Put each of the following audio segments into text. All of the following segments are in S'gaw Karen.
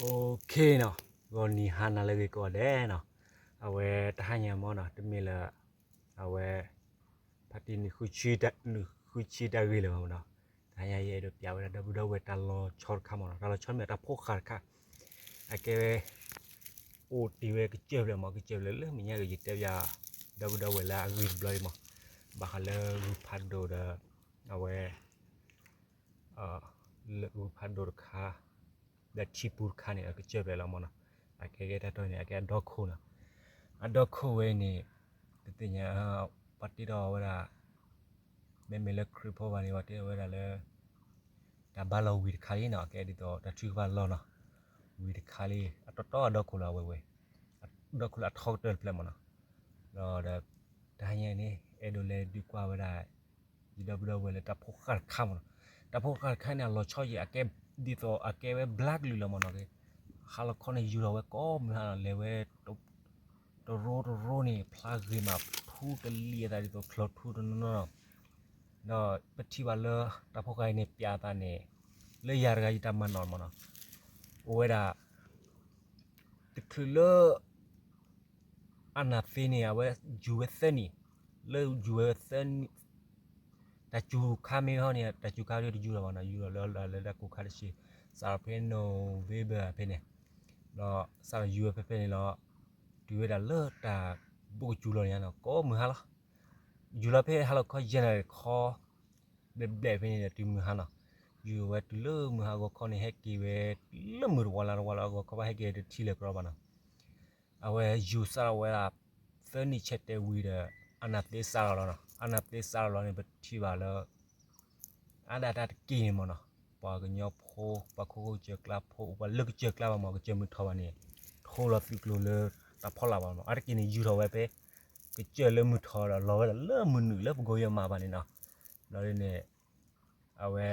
Okay နီၤ, ဂီၤနံၤဟါနၤလၢအဂ့ၤကိးဂၤဒဲးနီၤ, အဝဲတဟါညါမ့ၢ်နီၤ တမ့ၢ်လၢ အဝဲ ဖါတံၢ်နံၣ်ဃုဆံ နံၣ်ဃုဆံတၢ်ဂ့ၢ်လၢၤဘၣ်မ့ၢ်နီၤ, တဟါညါယအဲၣ်ဒိးပျးဝဲဒၣ်ဒီပုၢ်ဒီဝဲၢ်တၢ်လီၤဆီတခါမ့ၢ်နီၤ, တၢ်လီၤဆီမ့ၢ်တၢ်ဖိၣ်ဃာ်တခါ, အကဲဝဲ အိၣ်တ့ၢ်ဝဲကစၢၢ်ဖျၢၣ်မ့ၢ် ကစၢၢ်ဖျၢၣ်လၢမ့ၢ်ညါက့ၤ ယတဲပျး ဒီပုၢ်ဒီဝဲၢ်လၢအဂ့ၢ်တဘျီအံၤမ့ၢ်, ဘၣ်ဃးလၢဂုၢ်ဖးဒိၣ်ဒီး အဝဲ လၢဂုၢ်ဖးဒိၣ်တခါ ဒီးထံပူတခါန့ၣ် အကစၢၢ်ဖျၢၣ်လီၤမ့ၢ်နီၤ, အကဲကဲတၢ်တီန့ၣ် အကဲအဒီခိၣ်နီၤ, အဒီခိၣ်ဝဲန့ၣ် တသ့ၣ်ညါ ပှၤတ့ထီၣ်ဝဲဒၣ် မ့မ့ၢ်လၢခရံာ်ဖိဘၣ်န့ၣ် ပှၤတ့ထီၣ်ဝဲဒၣ်လၢ တၢ်ဘါလီၤဝံၤတခါလံနီၤ, အကဲဒ်သိးတၢ်ထုကဖၣ်လီၤနီၤ, ဝံၤတခါလံ အတီတီအဒီခိၣ်လီၤအဝဲဝဲ, အဒီခိၣ်လၢအထီကတၢၢ်တဖျၢၣ်မ့ၢ်နီၤ, ဒီး တဟါညါန့ၣ် အဲၣ်ဒိးလဲၤဒုးကွၢ်ဝဲဒၣ် ယဒီပုၢ်ဒီဝဲၢ်လၢတၢ်ဖိၣ်ဃာ်တခါမ့ၢ်နီၤ, တၢ်ဖိၣ်ဃာ်တခါန့ၣ် အလီၤဆီယံၤ အကဲ ဒ်သိးအကဲဝဲဘျါကလုာ်လီၤမ့ၢ်နီၤ, ဟါလီၤခီန့ၣ် ယူၤထီၣ်ဝဲကိးမုၢ်ဟါနီၤ, လဲၤဝဲ တရိတရိန့ၣ် ဖျါဂ့ၤမး ထူတလံၤအသးဒ်သိးချီၣ်ထူတနီၤနီၤနီၤ, ဒီးပထံၣ်ဘၣ်လၢတၢ်ဖိၣ်ဃာ်အံၤန့ၣ် ပျးအသးန့ၣ် လၢယၤတဂၤယတၢ်မၤနီၣ်မ့ၢ်နီၤ, အိၣ်ဝဲဒၣ် တချုးလၢ အနၢ်သ့န့ၣ် အဝဲယူၤဝဲသၢနံၣ်, လၢယူၤဝဲသၢနံၣ်, တၢ်စူၤခါမ့ၢ်ဟီန့ၣ် တၢ်စူၤခါဒ်တယူၤလီၤဘၣ်နီၤ, ယူၤလီၤလၢ လၢတၢ်ကိၢ်ခါတဆံ, စးထီၣ်ဖဲ November ဖဲန့ၣ်, ဒီးစးထီၣ်ယူၤဝဲဖဲဖဲန့ၣ်လီၤ, တုၤဝဲဒၣ်လၢတၢ်ဘိၣ်ကစူၤလီၤန့ၣ်နီၤ ကိးမုၢ်ဟါလီၤ, ယူၤလီၤဖဲဟါလီၤခီယဲၢ်နၣ်ရံၣ်ခီ ဘျဲၣ်ဘျဲၣ်ဖဲန့ၣ်ဒီးတုၤမုၢ်ဟါနီၤ, ယူၤဝဲတုၤလၢမုၢ်ဟါဂီၤခီန့ၣ် ဟဲက့ၤဝဲ လၢမုၢ်တဝီလါတဝီလၢအဂီၤခီဘၣ် ဟဲက့ၤတထံၣ်လၢၤကရီဘၣ်နီၤ, အဝဲယူၤစးထီၣ်ဝဲဒၣ် သၢနံၣ်ဆဲးတဲာ်ဝံၤဒီး အနၢ်သ့စးထီၣ်လီၤနီၤ, အနၢ်သ့စးထီၣ်လီၤန့ၣ် ပထံၣ်ဘၣ်လၢ အါဒၣ်တၢ်တက့ၢ်န့ၣ်မ့ၢ်နီၤ, ပှၤကညီဖိ ပှၤခိခိၣ်ကစၢၢ်ကျါဖိ ပှၤလၢကစၢၢ်ကျါဘၣ်မ့ၢ် ကစၢၢ်မုၢ်ထီၣ်ဘၣ်န့ၣ် ထိလီၤသုးကျိၤလၢတၢ်ဖီလာ်ဘၣ်မ့ၢ်နီၤ, အါတက့ၢ်န့ၣ် ယူၤထီၣ်ဝဲဖဲ ကစၢၢ်လၢမုၢ်ထီၣ်ဒီး လီၤဝဲဒၣ်လၢမုၢ်နုာ်လၢပကိယဲမးဘၣ်န့ၣ်နီၤ, ဘျီဒ်န့ၣ် အဝဲ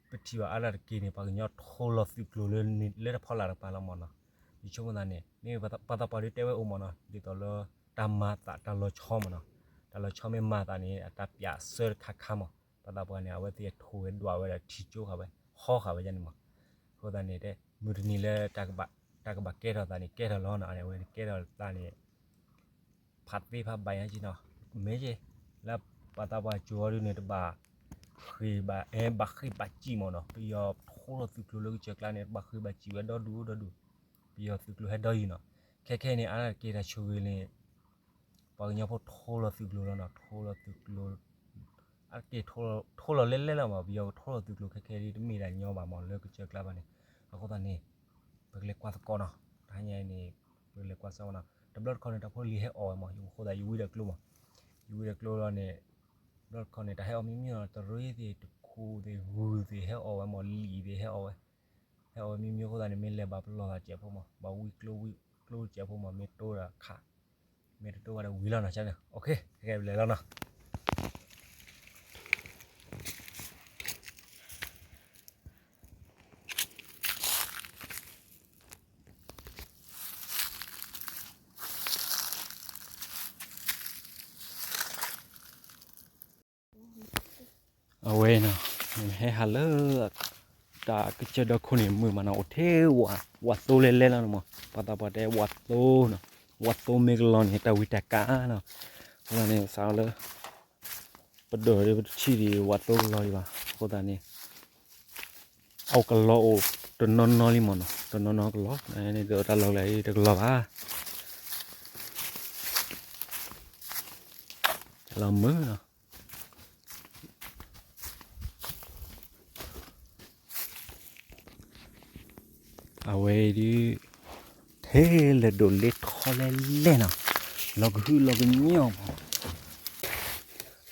ပထံၣ်ဘၣ်အါဒၣ်တက့ၢ်န့ၣ် ပှၤကညီထိလီၤသုးကျိၤလၢ လၢတၢ်ဖီလာ်တကပၤလီၤမ့ၢ်နီၤ, ယဆိကမိၣ်သးန့ၣ် မ့ၢ်ပှၤသးပှၢ်ဒုးတဲဝဲအိၣ်မ့ၢ်နီၤ, ဒ်သိးလၢ တၢ်မၤသးတၢ်လီၤဆီမ့ၢ်နီၤ, တၢ်လီၤဆီမ့ၢ်မၤသးန့ၣ် အတၢ်ပျးစၢတခါခါမ့ၢ်, ပှၤသးပှၢ်န့ၣ် အဝဲသ့ၣ်ထိဝဲဒွးဝဲဒီးထံကၠိဃာ်ဝဲ ဟီဃာ်ဝဲဒ်န့ၣ်မ့ၢ်, အဃိသတးန့ၣ် တဲ မုၢ်တနံၤလၢ တၢ်ကဘၣ်ကဲထီၣ်သးန့ၣ် ကဲထီၣ်လီၤနီၤ, အဝဲန့ၣ်ကဲထီၣ်သးန့ၣ် ဖးသ့ဖးဘၣ်ညါက့နီၤ, မ့ၢ်က့ လၢပှၤသးပှၢ်ကၠိအီၤဒုးန့ၣ် တဘၣ်ဃ့ၢ်ဘၣ် အဲ ဘၣ်ဃ့ၢ်ဘၣ်စံၣ်မ့ၢ်နီၤ, ပယီၤထိလီၤသုးကျိၤလၢကစၢၢ်ကျါန့ၣ် တဘၣ်ဃ့ၢ်ဘၣ်စံၣ်ဝဲဒီဒူၣ်ဒီဒူၣ်, ပယီၤသုးကျိၤဟဲဒီယံၤနီၤ, ခဲခဲန့ၣ် အါတက့ၢ်တၢ်ဆိၣ်ဂ့ၤန့ၣ် ပှၤကညီဖိထိလီၤသုးကျိၤလီၤနီၤ, ထိလီၤသုးကျိၤ အါတက့ၢ် ထိလီၤလဲၤလဲၤလီၤမ့ၢ် ပယီၤကထိလီၤသုးကျိၤခဲခဲဒ်တမ့ၢ်ဒၣ်ညီဘၣ်မ့ၢ်လၢကစၢၢ်ကျါဘၣ်န့ၣ်, အဃိသတးန့ၣ် ပကလဲၤကွၢ်သကိးနီၤ, တဟါညါအံၤန့ၣ် ပကလဲၤကွၢ်စ့ၢ်ကီးနီၤ, တဘျီတခီန့ၣ် တၢ်ဖိလံၤဟဲအီၣ်ဝဲမ့ၢ် ယကဃိသတး ယဝံဒီးကျိမ့ၢ်, ယဝံဒီးကျိလီၤန့ၣ်, တဘျီတခီန့ၣ် တၢ်ဟဲအီၣ်မံၤမံၤနီၤ, တရ့သ့ၣ် တခူသ့ၣ် ဂုၢ်သ့ၣ်ဟဲအီၣ်ဝဲမ့ၢ် လံာ်သ့ၣ်ဟဲအီၣ်ဝဲ, ဟဲအီၣ်ဝဲမံၤမံၤအဃိသတးန့ၣ် မ့ၢ်လဲၤဘၣ်ပလီၢ်သးစဲးဖိမ့ၢ် ဘၣ်ဝံကျိဝံကျိစဲးဖိမ့ၢ် မ့ၢ်တိဒီးခး, မ့ၢ်တတိဘၣ်ဒီးဝံၤလီၤနီၤ, ကန့ၣ် okay ကဲလဲၤလီၤနီၤ. အဝဲနီၤ, ဟဲဟးလၢ တၢ်ကစၢၢ်ဒီခိၣ်န့ၣ် မုာ်မးနီၤ, အိၣ်ထဲဝၤသိလဲလဲလီၤနီၤမး, ပှၤသးပှၢ်တဲဝၤသိနီၤ, ဝၤသိမ့ၢ်ကလီၤန့ၣ် တၢ်ဝံတၢ်ကါနီၤ, အဃိသတးန့ၣ် စးလၢ ပဒိၣ်ဒီးပတထံၣ်ဒံးဝၤသိကလီၤဒံးဘၣ်, အဃိသတးန့ၣ် အကလီၤအိၣ်တနီၤနီၤလံမးနီၤ, တနီၤနီၤကလီၤ, န့ၣ်ဒီးတၢ်လီၢ်ကျဲအံၤတကလီၤဘၣ်, တၢ်လီၢ်မုာ်နီၤ. အဝဲဒုး ထဲလဲၣ်ဒိၣ်လ့ထီလဲၣ်လဲၣ်နီၤ, လီၤကဟုလီၤကညီၢ်မး,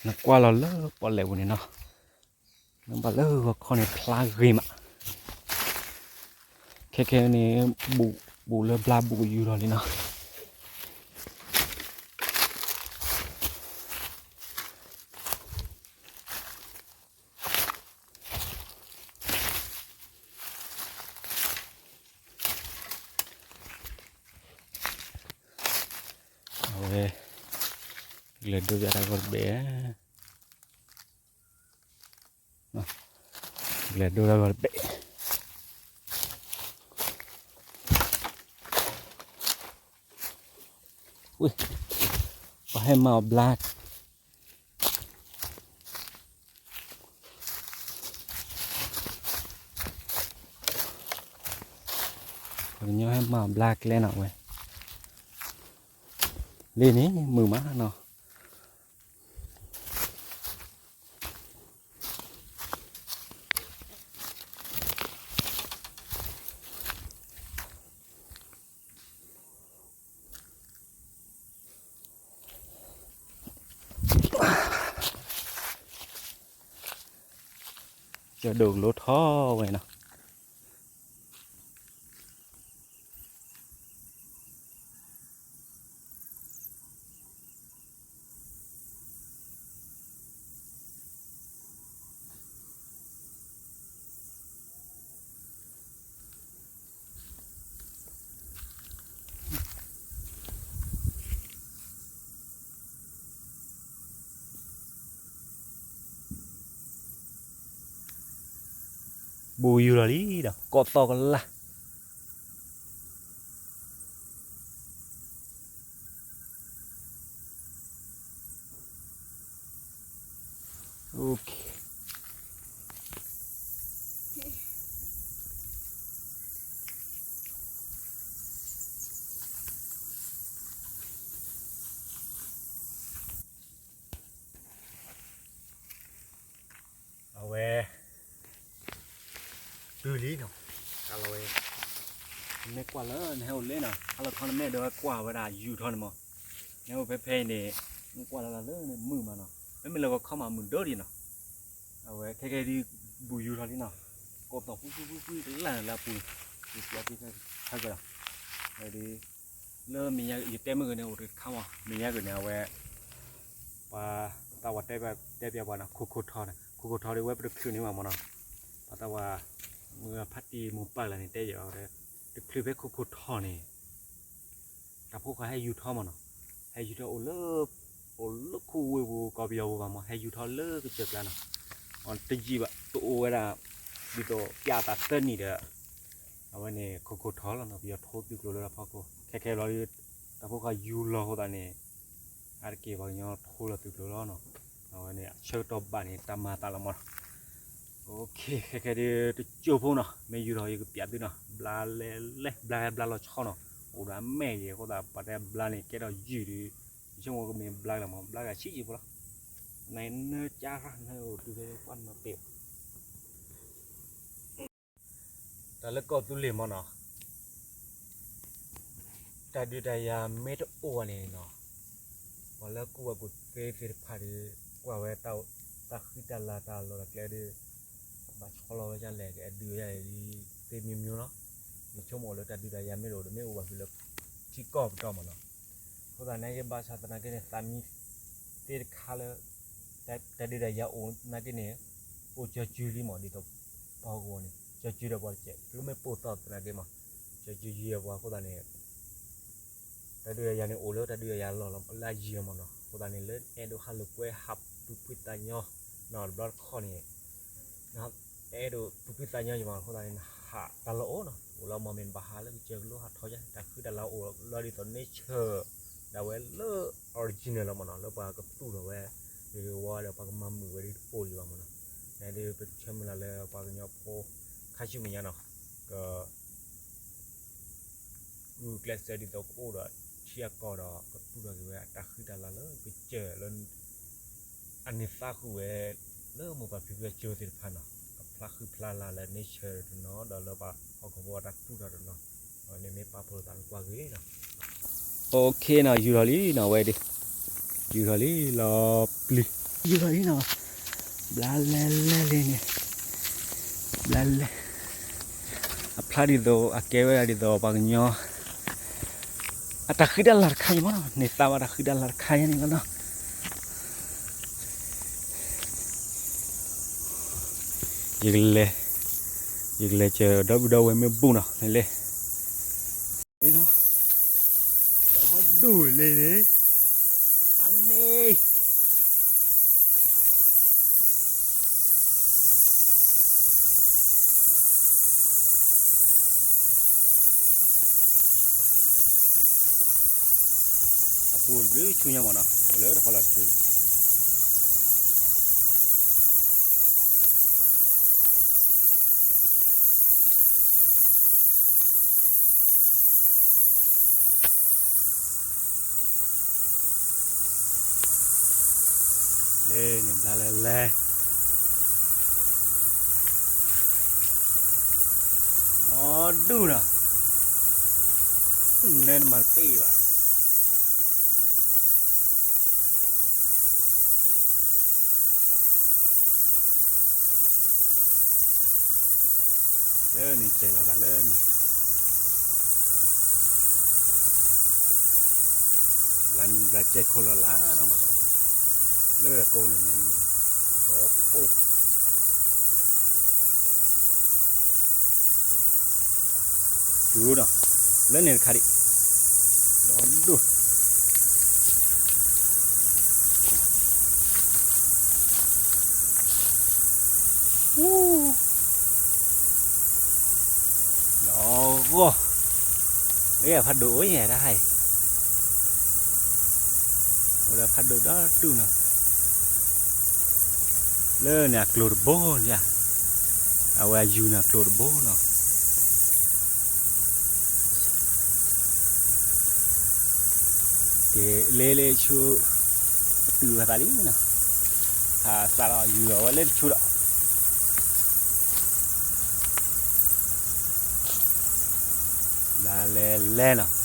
နကွၢ်လီၤလၢပီၣ်လဲၣ်ပူၤန့ၣ်နီၤ, နဘၣ်လၢဂီၤခီန့ၣ်ဖျါဂ့ၤမး, ခဲခဲန့ၣ် ဘူးဘူးလၢဘျါဘူးကယူၤလီၤလံနီၤ. အဝဲ လဲၤဒိးယၤတၢ်ဂီၤတဘ့ၣ်, လဲၤဒိးတၢ်ဂီၤတဘ့ၣ်. ဟဲမၤအီၤဘျါ, ပှၤကညီဟဲမၤအီၤဘျါကျဲနီၤဝဲ, လ့ၣ်န့ၣ်မုာ်မးနီၤ. ကၠီဒိၣ်ကလိထီဝဲနီၤ. ဘူးယူၤလီၤလံဒီး ကိးသီၣ်ကလၢ်. အဝဲ တုၤလံနီၤ, တၢ်လီၤဝဲ, နမ့ၢ်ကွၢ်လၢနဟဲအိၣ်လၢနီၤ, ဟါလီၤခီနမ့ၢ်ဒီးကွၢ်ဝဲဒၣ်ယူၤထီန့ၣ်မး, နဟဲအိၣ်ဖဲဖဲအံၤန့ၣ် နကွၢ်လၢလၢလၢန့ၣ်မုာ်မးနီၤ, မ့မ့ၢ်လၢဂီၤခီမးမုာ်ဒိၣ်ဒံးနီၤ, အဝဲခဲခဲဒ် ဘူးယူၤထီလံနီၤ, ကိးသီၣ်ဖှံဖှံဖှံဖှံကလၢ်လၢအပူၤ, ယပျးသ့ခဲကဒီး, ဝဲဒ် လၢမဲာ်ညါယတဲမုၢ်ဂ့ၤန့ၣ် အိၣ်တခါမး မဲာ်ညါဂ့ၤန့ၣ် အဝဲ ပှၤသးဝးတဲပျးပှၤနီၤ ခိခိထီန့ၣ် ခိခိထီဒ်ဝဲပတချုးန့ၢ်ဘၣ်မးနီၤ, ပှၤသးဝး မုၢ်ဖါတံၢ်မုၢ်ပၢ်လၢန့ၣ်တဲယၤအီၤဒီး တချုးဖဲခိခိထီန့ၣ် တၢ်ဖိဃာ်ဟဲယူၤထီမးနီၤ, ဟဲယူၤထီအိၣ်လၢ အိၣ်လၢခူဝ့ၢ်ပူၤကီၢ်ပယီၤပူၤဘၣ်မး ဟဲယူၤထီလၢကစၢၢ်ကျါနီၤ, အတယံာ်ဘၣ်တအိၣ်ဝဲဒၣ် ဒ်သိးပျးအသးသၢနံၣ်ဒီး အဝဲန့ၣ်ခိခိထီလီၤနီၤ, ပယီၤထိသုးကျိၤလၢတၢ်ဖီခိၣ် ခဲခဲဘျီဒီး တၢ်ဖိဃာ်ယူၤလီၤအဃိသတးန့ၣ် အါတက့ၢ်ပှၤကညီထိလီၤသုးကျိၤလီၤနီၤ, အဝဲန့ၣ်အဆၢကတီၢ်ဘၣ်န့ၣ် တၢ်မၤသးလီၤမးနီၤ, ခဲခဲဒ်တကၠိဖိနီၤ မ့ၢ်ယူၤထီၣ်ယကပျးသုနီၤ ဘျါလဲၣ်လဲၣ် ဘျါဟဲဘျါလီၤဆီနီၤ, အိၣ်ဒီးအမဲာ်ယဲၢ်အဃိသတး ပှၤတဲဘျါန့ၣ်ကဲထီၣ်ယုၢ်ဒီး ယဆိကမိၣ်ကမ့ၢ်ဘျါကလီၤမး ဘျါကဆံးယံာ်ဖိလီၤ, နနၢကၢ်နၢအိၣ်တုၤဖဲပှၢ်နပ့ၢ် တၢ်လၢကီၢ်သူလ့ၤမးနီၤ, တၢ်ဒုးတၢ်ယၤမ့ၢ်တအိၣ်ဘၣ်န့ၣ်နီၤ, ပှၤလၢကူၣ်ဘၣ်ကူၣ်သ့သ့ၣ်တဖၣ်ဒီး ကွၢ်ဝဲတၢ်ဃံတၢ်လၤတၢ်လီၢ်တၢ်ကျဲဒီး ဘၣ်ဆီလီၤဝဲဒ်လဲၣ် ကဒုးဝဲဒ်လဲၣ် သ့မံၤမံၤလီၤ, ယဆိကမိၣ်လၢတၢ်ဒုးတၢ်ယၤမ့ၢ်တအိၣ်ဒီး မ့ၢ်အိၣ်ဘၣ်ဖဲလၢထံကီၢ်ပတီၢ်မးနီၤ, အဃိသတးန့ၣ် ယဘၣ်ဆၣ်သနာ်က့န့ၣ် သးမံသ့တခါလၢ တၢ်ဒုးတၢ်ယၤအိၣ်နာ်က့န့ၣ် အိၣ်ကၠီၤစုလံမး ဒ်သိးပှၤဟီၣ်ကဝီၤန့ၣ် ကၠီၤစုဒီးပှၤတကဲး ကျိမ့ၢ်ပိၢ်သီၣ်သနာ်က့မး ကၠီၤစုယံၤပှၤအဃိသတးန့ၣ် တၢ်ဒုးတၢ်ယၤန့ၣ် အိၣ်လၢတၢ်ဒုးတၢ်ယၤလီၢ်လၢအယံၤမးနီၤ အဃိသတးန့ၣ် လၢအဲၣ်ဒိးဟးလိာ်ကွဲဟးသူၣ်ဖှံသးညီ နီၤ တဘျီတခီၣ်န့ၣ် အဲၣ်ဒိးသူၣ်ဖှံသးညီယမး အဃိသတးန့ၣ် နဟးတၢ်လီၢ်အိၣ်နီၤ အိၣ်လၢအမီၢ်မ့ၢ်နဘၣ်ဟးလၢကစၢၢ်ကလိဟးထီၣ်ယါ တၢ်ဃံတၢ်လၤအိၣ်လီၤဒ်သိး nature ဒၣ်ဝဲလၢ original လီၤမးနီၤ လၢပှၤကသူၣ်ထီၣ်ဝဲ ဂ့ၤဂ့ၤဝါဝါဒီးပှၤကမၤမုာ်ဝဲဒ်တအိၣ်လံဘၣ်မးနီၤ န့ၣ်ဒီးပဆၢမုၢ်လၢ်လၢပှၤကညီဖိ ခါဆူမဲာ်ညါနီၤ က ဂုာ်ကျဲးစၢးဒ်သိးကအိၣ်ဒီးထံအကီၢ်ဒီး ကသူၣ်ထီၣ်က့ၤဝဲအတၢ်ဃံတၢ်လၤလၢကစၢၢ်လၢ အန့ၢ်သါဃုာ်ဝဲ လၢမိၢ်ပၢ်ဖံဖုအကၠိသ့ၣ်တဖၣ်နီၤ ကဖျါဃံဖျါလၤလၢ nature တနီၤ ဒီးလၢပှၤဟီၣ်ခိၣ်ဖိအတၢ်သူၣ်ထီၣ်တနီၤ အဝဲန့ၣ်မ့ၢ်ပာ်ဖှိၣ်လိာ်သးလၢကွၢ်ဂ့ၤနီၤ OK နီၤ ယူၤထီၣ်လံနီၤ အဝဲဒၣ် ယူၤထီၣ်လံလီၤပျံၤ ယူၤထီၣ်လံနီၤ ဘျါလဲၣ်လဲၣ်လံန့ၣ် ဘျါလဲၣ် အဖျါဒ်သိး အကဲဝဲဒၣ်ဒ်သိးပှၤကညီ အတၢ်ဃံတၢ်လၤတခါအံၤမးနီၤ န့ၢ်သါဘၣ်တၢ်ဃံတၢ်လၤတခါအံၤန့ၣ်လီၤနီၤ ယကလဲၤ ယကလဲၤစၢၤဒီပုၢ်ဒီဝဲၢ်မ့ၢ်ဘူၣ်နီၤ လဲၤလဲၤ လီၤဒိၣ်လံန့ၣ် အန့ၣ် အဖျါ အိၣ်ဘျုးဆူညါမးနီၤ, အိၣ်လၢတဖီလာ်တဆူ လၢန့ၣ်ဘျါလဲၤလဲၤ, မီၤဒူၣ်နီၤ, နဲနမၤတပ့ၢ်ဘၣ်. လၢန့ၣ်စဲးလီၤသးလၢန့ၣ်, ဘျါမံဘျါကဲခိၣ်လီၤလၢနီၤ, ဘၣ်တဘၣ်, လၢတကိးန့ၣ်န့ၣ်, ဒီးအိၣ် ယူၤနီၤ, လၢန့ၣ်တခါဒံး, ဒီဒိၣ်, ဒီးဂီၢ်, လၢဖးဒိၣ်အိၣ်ယဲတဟါအံၤ, အိၣ်ဒီးဖးဒိၣ်ဒီတူၢ်နီၤ, လၢန့ၣ်အကျိၤတဘိန့ၣ်, အဝဲအယူၤန့ၣ်အကျိၤတဘိနီၤ. ကဲ လ့လ့ဆူ တုၤဝဲသးလံနီၤ, ဟးစးထီၣ်ယူၤဒီးဝဲလၢတဆူဒီး ဘျါလဲၤလဲၤနီၤ.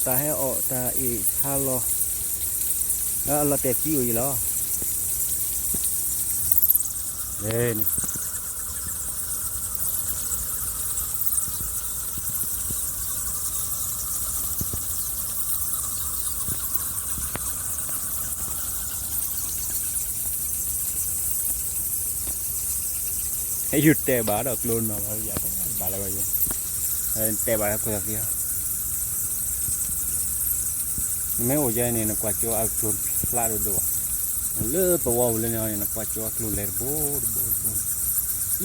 တၢ်ဟဲအီၣ်တၢ်အ့ၣ်ဆါလီၤ, အလီၤတဲာ်သံအိၣ်ယံၤလီၤ. န့ၣ် ဟဲယူၤတဲာ်ဘၣ်ဒီးကျိနီၤလီၤယၤ, ဘၣ်လၢၤဘၣ်ယၤ, တဲာ်ဘၣ်လၢခိၣ်သးသံ, နမ့ၢ်အိၣ်ယဲန့ၣ် နကွၢ်ကၠိအကျိၤဖျါဒိၣ်ဒိၣ်ဘၣ်, လၢသဝီပူၤလၢန့ၣ် နကွၢ်ကၠိအကျိၤလဲၤတဘိတဘိတဘိ,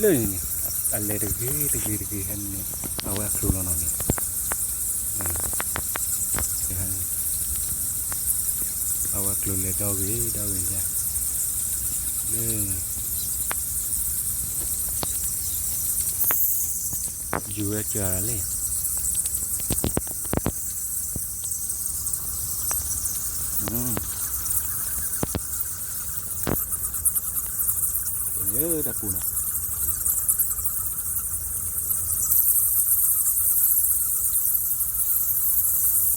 လၢန့ၣ်န့ၣ် အလဲၤတဂ့ၤတဂ့ၤတဂ့ၤဟဲန့ၣ်, အဝဲအကျိၤလီၤနီၤန့ၣ် အဝဲကျိၤလဲၤဒီဂ့ၤဒီဂ့ၤဒၣ်, လၢ ယူၤဝဲစှၤလံ, လၢတၢ်ပူၤနီၤ.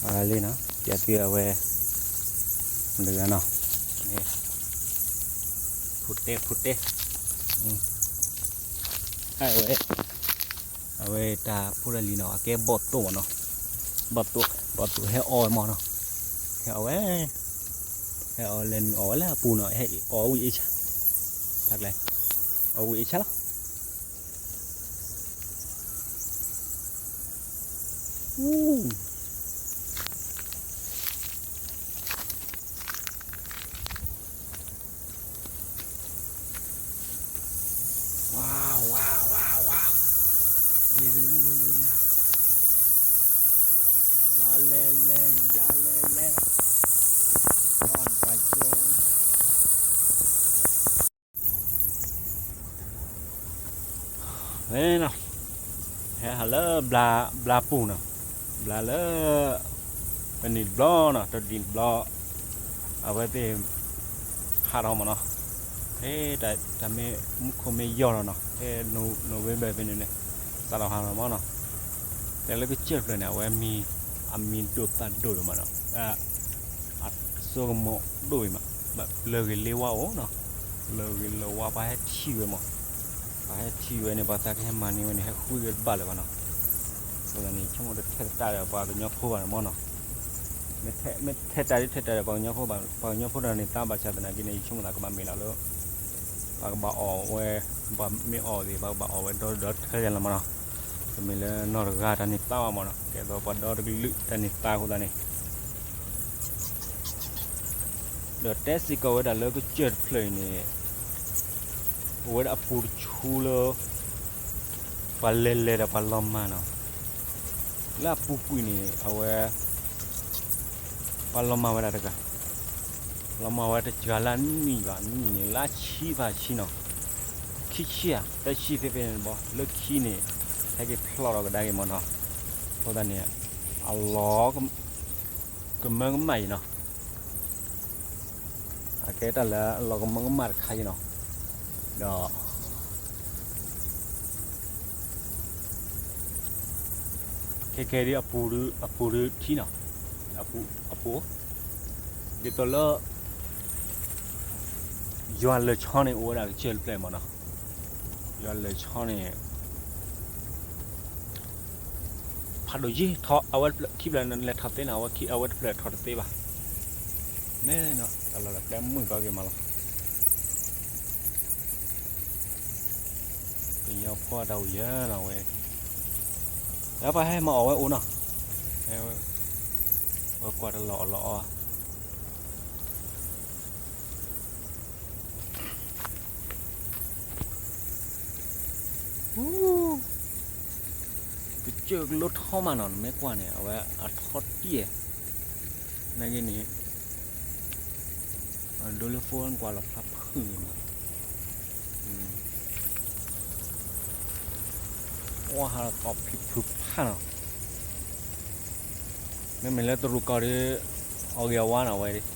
အလံနီၤ, ပျဲသုအဝဲ မတၤဂၤနီၤ, ဖိတဲ ဖိတဲ, အဝဲ အဝဲတၢ်ဖိတၢ်လံၤနီၤ အကဲဘီၣ်သိၣ်မးနီၤ, ဘီၣ်သိၣ် ဘီၣ်သိၣ်ဟဲအီၣ်ဝဲမးနီၤ, ဟဲအီၣ်ဝဲ ဟဲအီၣ်လဲၤနုာ်အီၣ်ဝဲလၢအပူၤနီၤ, ဟဲအီၣ်ဝံၣ်အ့ၣ်ဆါ, ဖးကျဲ အီၣ်ဝံၣ်အ့ၣ်ဆါလီၤ. ဝါ ဝါ ဝါ ဝါ, လ့ဒုညါ, ဘျါလဲၤလဲၤ ဘျါလဲၤလဲၤ, ဝါတပၤကၠိ ဝဲနီၤ, ဟဲဟးလၢ ဘျါပူၤနီၤ, ဘျါလၢ တနံၤတဘျီနီၤ, တနံၤတဘျီ အဝဲသ့ၣ် ဟးထီၣ်မးနီၤ, ဖဲ တၢ်မ့ၢ်မူခိၣ်မ့ၢ်ယီၢ်လီၤနီၤ, ဖဲ November ဖဲန့ၣ်န့ၣ် စးထီၣ်ဟးထီၣ်မးနီၤ, တဲလၢကစၢၢ်တဖျၢၣ်န့ၣ် အဝဲမံၤ အမံၤဒိၣ်သၣ်ဒိၣ်ဒိၣ်မးနီၤ, အစိကမီၤဒိၣ်အံၤမး, ဘၣ်လၢဂ့ၤလ့ဝါအိၣ်နီၤ, လၢဂ့ၤလၢဝါပှၤဟဲထံၣ်ဝဲမး, ပှၤဟဲထံၣ်ဝဲန့ၣ် ပှၤသးကဟဲမၤန့ၢ်ဝဲန့ၣ် ဟဲဃုက့ၤတဘၣ်လၢၤဘၣ်နီၤ, အဃိသတးန့ၣ် ယဆိကမိၣ်တထဲတတၢ်ဒီးပှၤကညီဖိဘၣ်န့ၣ်မးနီၤ, မ့ၢ်ထဲတၢ်ဒ်ထဲတၢ်ဒီးပှၤကညီဖိဘၣ်, ပှၤကညီဖိတဂၤန့ၣ် သးဘၣ်ဆၣ်သနာ်က့န့ၣ် ယဆိကမိၣ်သးကဘၣ်မ့ၢ်လီၤလၢ ပှၤကဘၣ်အီၣ်ဝဲ, ပှၤမ့ၢ်အီၣ်သ့ၣ် ပှၤကဘၣ်အီၣ်ဝဲဒီဒီထၢယါလီၤမးနီၤ, တမ့ၢ်လၢနီၢ်တဂၤတၢ်န့ၢ်သါဘၣ်မးနီၤ, ကဲသိးပှၤဒီတကလုာ်တၢ်န့ၢ်သါအဃိသတးန့ၣ် ဒီးတဲစ့ၢ်ကီးဝဲဒၣ်လၢကစၢၢ်တဖျၢၣ်အံၤန့ၣ် အိၣ်ဝဲဒၣ်အပူၤတဆူလၢ ပှၤလဲၤလဲၤဒီးပှၤလီၤမၢ်နီၤ, လၢအပူၤကွံာ်န့ၣ် အဝဲ ပှၤလီၤမၢ်ဝဲဒၣ်တဂၤ, လီၤမၢ်ဝဲတစှၤလၢအနံၣ်ဘၣ်, အနံၣ်န့ၣ် လၢဆံဖးဆံနီၤ, ခံဆံဧါ သၢဆံသ့ဖဲန့ၣ်တဘျီ, လၢခံန့ၣ် ဟဲက့ၤဖျီၣ်ဒီးကဒါက့ၤမးနီၤ, အဃိသတးန့ၣ် အလီၤ ကမၢကမၣ်အံၤနီၤ, အကဲတၢ်လၢအလီၤကမၢကမၣ်တခါအံၤနီၤ, ဒီး ခဲခဲဒ်အပူၤဒုးထံနီၤ, အပူၤ ဒ်သိးလၢ ယွၤလၢာ်ဆီန့ၣ် အိၣ်ဝဲဒၣ်ကစၢၢ်တဖျၢၣ်မးနီၤ, ယွၤလၢာ်ဆီန့ၣ် ဖးဒိၣ်ယ့ၢ်ထီၣ် အဝဲခံဖျၢၣ်လဲၤထီၣ်သ့နီၤ, အဝဲခံအဝဲတဖျၢၣ်ထီၣ်တသ့ဘၣ်, မ့ၢ်နီၤ တၢ်လီၢ်တၢ်ကျဲမုာ်ကီက့ၤမးလီၤ, ကညီဖိအတၢ်အိၣ်ယၢၤနီၤဝဲ, ဒီးပှၤဟဲမၤအီၣ်ဝဲအိၣ်နီၤ, ဝဲကွၢ်တလီၢ်အီၣ်လီၢ်အီၣ် ကစၢၢ်ကလိထီမးနီၤ, နမ့ၢ်ကွၢ်န့ၣ် အဝဲအထီတံၢ်, နာ်က့န့ၣ် ဒိလၢဖိနကွၢ်လီၤဖျါဖုၣ်န့ၣ်မး, ဝါဟးလီၤသီဖံးဖုးဖးနီၤ, မ့မ့ၢ်လၢတရူးကီၢ်ဒီး အီၣ်ဂ့ၤအဝါနီၤဝဲဒၣ်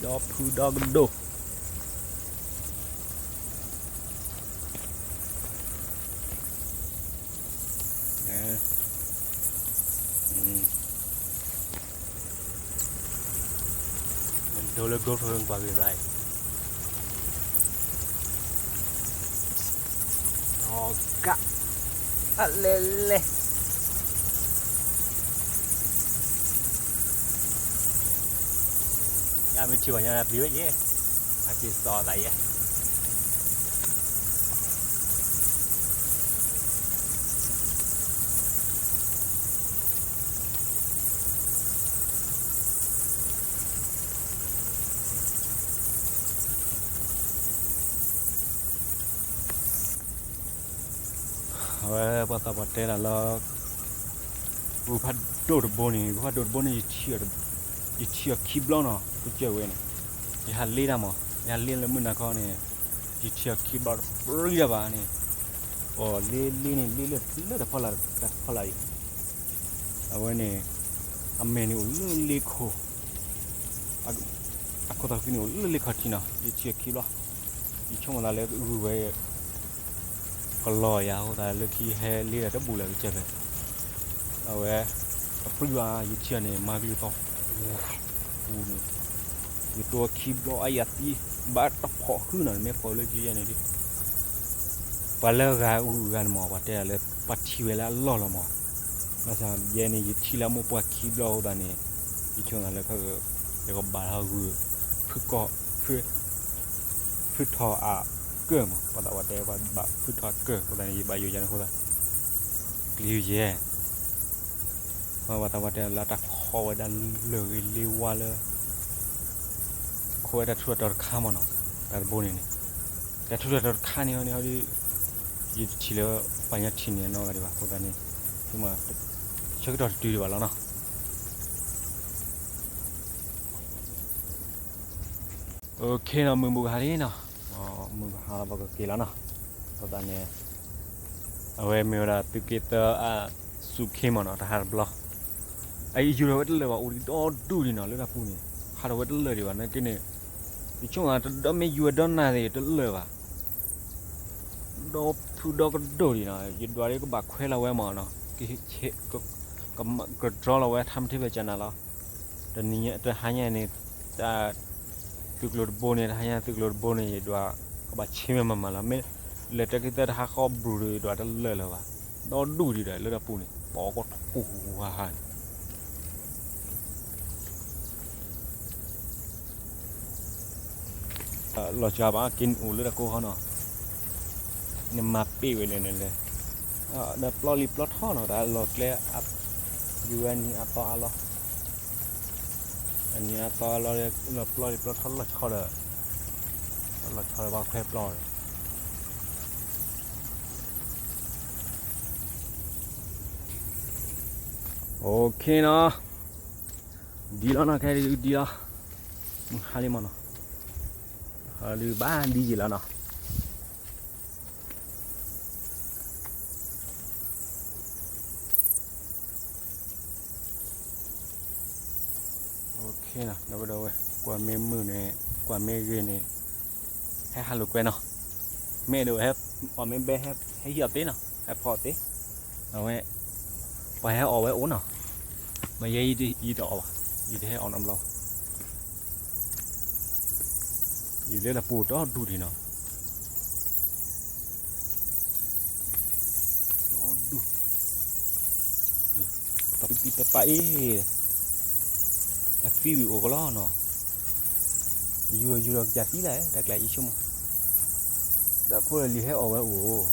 ဒီဖုဒီကဒိၣ်, ဒိလၢ GoPro ကွၢ်ဂ့ၤရၢ်, အီၣ်ကၣ် အလဲၤလဲၤ ယမ့ၢ်ထံၣ်ဘၣ်ညါပျံၤဝဲယဲ, အက့ၤစီၤအသးယဲ, အဝဲပှၤသးပှၢ်တဲဒၣ်လၢ ဂုၢ်ဖးဒိၣ်တဘိန့ၣ် ဂုၢ်ဖးဒိၣ်တဘိန့ၣ် ယထံၣ်အီၤခံဘျီနီၤ ကစၢၢ်ဝဲန့ၣ်, ယဟးလ့တၢ်မး ယဟးလ့လၢမုၢ်နၤခီန့ၣ်, ယထံၣ်အီၤခံဘျီတပြံတၢ်ဘၣ်န့ၣ်, အီၣ်လ့လ့န့ၣ် လ့လၢလၢတဖီလာ်တဖီလာ်အံၤ, အဝဲန့ၣ် အမဲာ်န့ၣ်အိၣ်လၢလ့ခိၣ် အခိၣ်သးဖှံန့ၣ်အိၣ်လၢလ့ခီၣ်ထံးနီၤ ယထံၣ်အီၤခံဘျီ, ယဆိကမိၣ်သးလၢဂုၢ်ဝဲ ကလီၤယၤအဃိသတးလၢခံဟဲလ့ဒီးတဘူၣ်လၢကစၢၢ်ဖဲ, အဝဲ အပြံဘၣ် ယထံၣ်အီၤန့ၣ် မၤကလုၢ်သီၣ် ပူၤန့ၣ်, ယတိၢ်ခံဘျီအယၤသံ ဘၣ်တဖီၣ်ဃုနီၤ နမ့ၢ်ဖီၣ်လၢယဲန့ၣ်ဒ် ပှၤလၢဂၤဂုၤဂၤန့ၣ်မး ပှၤတဲဒၣ်လၢ ပှၤထံၣ်ဝဲလၢအလီၢ်လီၤမး, ဘၣ်ဆၣ်ယဲန့ၣ် ယထံၣ်လၢအမိၢ်ပှၢ်ခံဘျီအဃိသတးန့ၣ်, ယဆိကမိၣ်လၢ ယကဘၣ်ထီၣ်ဂုာ် ဖုၣ်ကီၢ် ဖုၣ်ထီၣ်အကၢၢ်မး ပှၤသးပှၢ်တဲ ပှၤဘၣ်ဖုၣ်ထီၣ်အကၢၢ်အဃိသတးန့ၣ် ယဘၣ်ယိၣ်ယၤန့ၣ်အဃိသတး ကျံၤယဲၢ် ပှၤသးပှၢ်တဲလၢတၢ်ခိးဝဲဒၣ်လၢၢ်ဂ့ၤလ့ဝါလၢ ခိးဝဲတၢ်ထူးတၢ်တီၤတခါမးနီၤ, တၢ်တဘိန့ၣ်န့ၣ်, တၢ်ထူးတၢ်တီၤတခါန့ၣ်ဟီန့ၣ်ဟီဒီး ယတထံၣ်လၢပှၤညီထံၣ်န့ၢ်နီတဂၤဒံးဘၣ် အဃိသတးန့ၣ် ဆၢကတီၢ်တတုၤဒံးဘၣ်လီၤနီၤ. အိၣ်ခ့နီၤ မုၢ်ဘူၣ်ကဟါလံနီၤ, မုၢ်ကဟါလီၤပကက့ၤလီၤနီၤ, အဃိသတးန့ၣ် အဝဲမ့ၢ်ဝဲဒၣ်သုးက့သၢအစူၢ်ခ့မးနီၤ တဟးတဘျီ, အအံၤယူၤထီၣ်ဝဲတလၢာ်ဘၣ် အိၣ်ဒံးဒီဒူၣ်ဒံးနီၤ လၢတၢ်ပူၤန့ၣ် ဟးထီၣ်ဝဲတလၢာ်ဒံးဘၣ် နာ်က့န့ၣ် ယဆိကမိၣ်တဒီမ့ၢ်ယူၤဝဲဒီနၤသ့ၣ်တလၢာ်ဘၣ် ဒီဖုဒီကဒိၣ်ဒံးနီၤ ယဒွးဒီးကဘၣ်ခွဲးလီၤဝဲမးနီၤ, ကဒြီလီၤဝဲ ထါမထ့ဘၣ်ကနၤလီၤ, တနံၤညါ တဟါညါန့ၣ် တၢ် သုးကျိၤတဘိန့ၣ် တဟါညါသုးကျိၤတဘိန့ၣ် ယဒွးကဘၣ်ဆ့မဲာ်မးမးလီၤ, မ့ၢ်လဲၤတၢ်က့ၤသၢတဟါဃီဘျူးဒီး ယဒွးတလၢာ်လၢၤဘၣ်, ဒီဒူၣ်ဒံးဒီး လၢတၢ်ပူၤန့ၣ် ပိာ်ကထူၣ်ဟူဟးဟးန့ၣ် လီၤစှၤဘၣ်က့ၤနအိၣ်လၢတၢ်ကိးခီနီၤ, နမၤပ့ၢ်ဝဲန့ၣ်န့ၣ်လဲၣ်, ဒီးပျီလံပျီထီနီၤ တၢ်လီၢ်ကျဲ, ယူၤဝဲနံၤအသီအလီၢ်, အနံၤအသီအလီၢ်လၢပျီလံပျီထီလီၤဆီဒီး, လီၤဆီဒီးဘၣ်ခွဲပျီဒီး OK နီၤ, ဒ်လီၤနီၤ ခဲဒ်လီၤ, မုၢ်ဟါလံမးနီၤ, ဟါလံဘၣ်ဒ်ယံၤလီၤနီၤ. OK နီၤ ဒီပုၢ်ဒီဝဲၢ် ကွၢ်မ့ၢ်မုာ်န့ၣ် ကွၢ်မ့ၢ်ဂ့ၤန့ၣ် ဟဲဟးလိာ်ကွဲနီၤ, မ့ၢ်ဒိး အီၣ်မ့ၢ်ဘဲ ဟဲဟံးအီၤသ့နီၤ ဟဲဖီအီၤသ့, အဝဲ ပှၤဟဲအီၣ်ဝဲအိၣ်နီၤ, မ့ၢ်ယဲယတအီၣ်ဘၣ်, ယတဟဲအီၣ်နီတဘျီဘၣ်, ယလၢတၢ်ပူၤဒီဒူၣ်ဒံးနီၤ, ဒီဒူၣ် တပံပံတပာ်အံၤ, အသံဝံၤအိၣ်ကလီနီၤ, ယူၤယူၤဒီးကစၢ်သံလၢ် တၢ်ကျးအံၤဆိကမိၣ်, ဒီးဖိလၢလံၤဟဲအီၣ်ဝဲအိၣ်,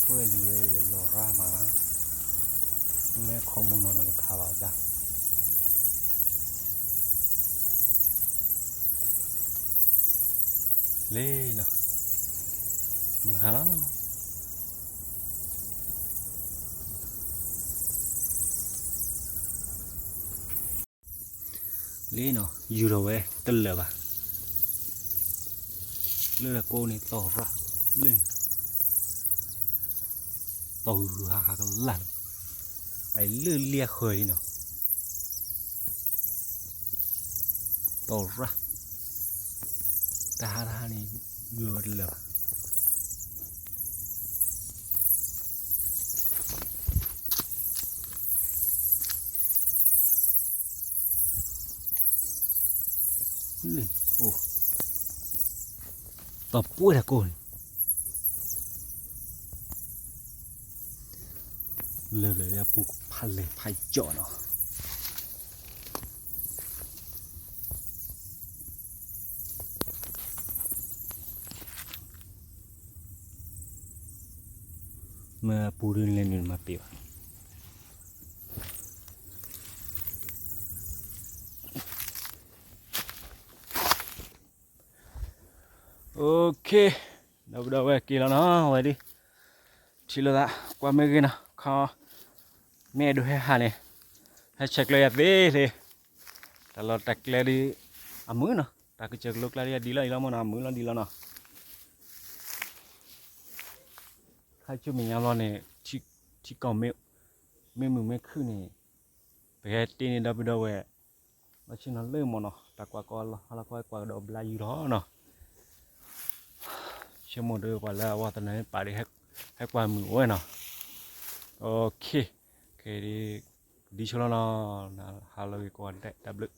ဖိလၢလံၤဝဲလီၤရၢ်မး, မ့ၢ်ခိၣ်မူနီၤနကခးဘၣ်အီၤကါ လ့နီၤ, မုၢ်ဟါလီၤ. လ့နီၤ ယူၤထီၣ်ဝဲတလၢာ်ဘၣ်, လၢတၢ်ကိးန့ၣ်သီၣ်ရၣ်, လၢ သီၣ်ဂုၤဟးဟးကလၢ်နီၤ, လၢလၢဃၢၤလံနီၤ, သီၣ်ရၣ်, တၢ်ဟးတၢ်ဟးန့ၣ် ယူၤဝဲတလၢာ်ဘၣ်. အိၣ်, သီၣ်ပှဲၤတၢ်ကိးန့ၣ်, လၢလၢအပူၤဖးလဲၢ်ဖးယိာ်နီၤ. မ့ၢ်အပူၤဒ်လဲၣ်န့ၣ်မၤပ့ၤဘၣ်. OK, ဒီပုၢ်ဒီဝဲၢ်က့ၤလီၤနီၤ ဝဲဒ် ထံၣ်လိာ်သး ကွၢ်မ့ၢ်ဂ့ၤနီၤ ခီ မ့ၢ်အဲၣ်ဒိးဟဲဟးန့ၣ် ဟဲဆဲးကျၢယၤသ့လံ, တၢ်လီၢ်တၢ်ကျဲဒ် အမုာ်နီၤ တၢ်ကစၢၢ်ကလိကျါဒ်အဒ်လီၤအံၤလီၤမ့ၢ်နီၤ အမုာ်လီၤဒ်လီၤနီၤ. ခါဆူမဲာ်ညါဘျီန့ၣ် ထံကီၢ်မ့ၢ်မုာ်မ့ၢ်ခုၣ်န့ၣ် ပကဟဲတ့န့ၢ်ဒီပုၢ်ဒီဝဲၢ် ဘၣ်ဆ့ၣ်နီၤလၢမ့ၢ်နီၤ တၢ်ကွၢ်ကီလီၤ ဟါလီၤခီကွၢ်ကဒီးဘျါယူၤထီၣ်နီၤ. ဆိကမိၣ်ဒီးပှၤလၢအဝီသနၢၣ်ပာ်ဒ် ဟဲကွၢ်မုာ်အိၣ်ဝဲနီၤ. OK, ကဲဒ် ဒ်ဆိလီၤနီၤ ဟါလီၤဂ့ၤကိးဂၤဒဲး တၢ်ဘျုး